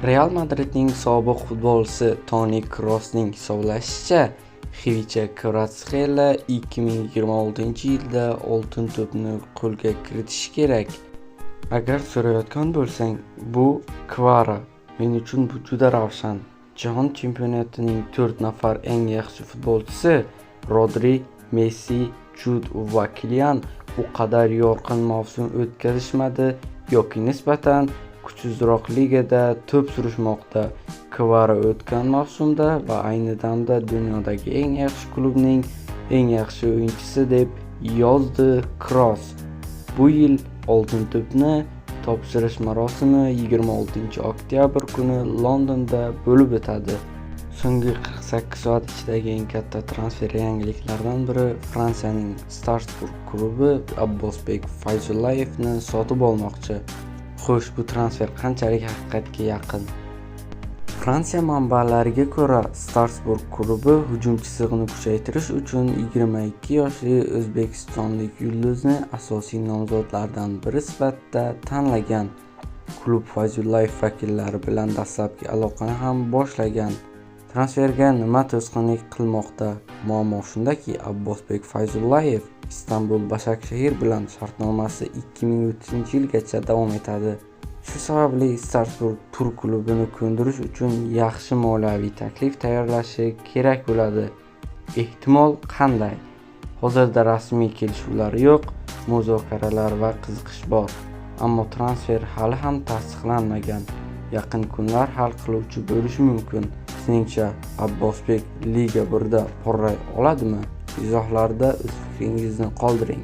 Real Madridning sobiq futbolchisi Toni Kroosning hisoblashicha, Xvicha Kvaratskhelia 2026-yilda "Oltin to'p"ni qo'lga kiritishi kerak. Agar so'rayotgan bo'lsang, bu Kvara. Men uchun bu juda ravshan. Jahon chempionatining 4 nafar eng yaxshi futbolchisi Rodri, Messi, Jud va Kilian u qadar yorqin mavsum o'tkazishmadi yoki nisbatan kuchsizroq ligada to'p surishmoqda. Kvara o'tgan mavsumda va ayni damda dunyodagi eng yaxshi klubning eng yaxshi o'yinchisi, deb yozdi Kroos. Bu yil "Oltin to'p"ni topshirish marosimi 26-oktyabr kuni Londonda bo'lib o'tadi. So'nggi 48 soat ichidagi eng katta transfer yangiliklaridan biri: Fransiyaning Strasburg klubi Abbosbek Fayzullayevni sotib olmoqchi. Xo'sh, bu transfer qanchalik haqiqatga yaqin? Fransiya manbalariga ko'ra, Strasburg klubi hujum chizig'ini kuchaytirish uchun 22 yoshli o'zbekistonlik yulduzni asosiy nomzodlardan biri sifatida tanlagan. Klub Fayzullayev vakillari bilan dastlabki aloqani ham boshlagan. Transferga nima to'sqinlik qilmoqda? Muammo shundaki, Abbosbek Fayzullayev Istanbul Bashakshehir bilan shartnomasi 2030-yilgacha davom etadi. Shu sababli Strasburg turk klubini ko'ndirish uchun yaxshi moliyaviy taklif tayyorlashi kerak bo'ladi. Ehtimol qanday? Hozirda rasmiy kelishuvlar yo'q, muzokaralar va qiziqish bor, ammo transfer hali ham tasdiqlanmagan. Yaqin kunlar hal qiluvchi bo'lishi mumkin. Sizningcha, Abbosbek Liga 1da porlay oladimi? Izohlarda o'z fikringizni qoldiring.